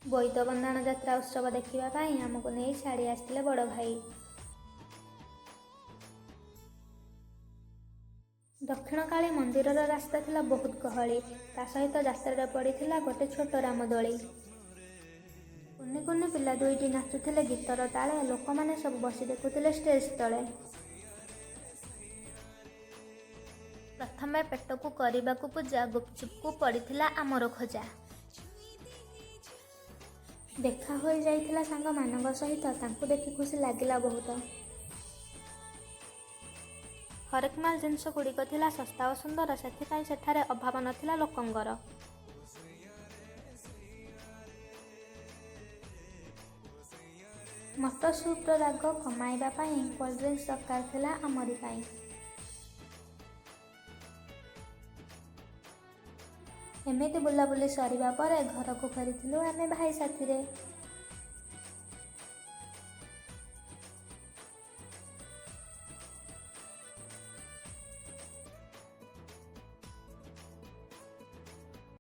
ବୋଇତ ବନ୍ଦାଣ ଯାତ୍ରା ଉତ୍ସବ ଦେଖିବା ପାଇଁ ଆମକୁ ନେଇ ଛାଡ଼ି ଆସିଥିଲେ ବଡ଼ ଭାଇ। ଦକ୍ଷିଣକାଳୀ ମନ୍ଦିରର ରାସ୍ତା ଥିଲା ବହୁତ ଗହଳି, ତା ସହିତ ଯାତ୍ରାରେ ପଡ଼ିଥିଲା ଗୋଟେ ଛୋଟ ରାମଦୋଳି। କୁନି କୁନି ପିଲା ଦୁଇଟି ନାଚୁଥିଲେ ଗୀତର ତାଳେ, ଲୋକମାନେ ସବୁ ବସି ଦେଖୁଥିଲେ ଷ୍ଟେଜ୍ ତଳେ। ପ୍ରଥମେ ପେଟକୁ କରିବାକୁ ପୂଜା, ଗୁପଚୁପକୁ ପଡ଼ିଥିଲା ଆମର ଖୋଜା। ଦେଖା ହୋଇଯାଇଥିଲା ସାଙ୍ଗମାନଙ୍କ ସହିତ, ତାଙ୍କୁ ଦେଖି ଖୁସି ଲାଗିଲା ବହୁତ। ହରେକ ମାଲ ଜିନିଷ ଗୁଡ଼ିକ ଥିଲା ଶସ୍ତା ଓ ସୁନ୍ଦର, ସେଥିପାଇଁ ସେଠାରେ ଅଭାବ ନଥିଲା ଲୋକଙ୍କର। ମଟର ସୁପ୍‌ର ରାଗ କମାଇବା ପାଇଁ କୋଲ୍ଡ ଡ୍ରିଙ୍କସ୍ ଦରକାର ଥିଲା ଆମରି ପାଇଁ। ଏମିତି ବୁଲାବୁଲି ସରିବା ପରେ ଘରକୁ ଫେରିଥିଲୁ ଆମେ ଭାଇ ସାଥିରେ।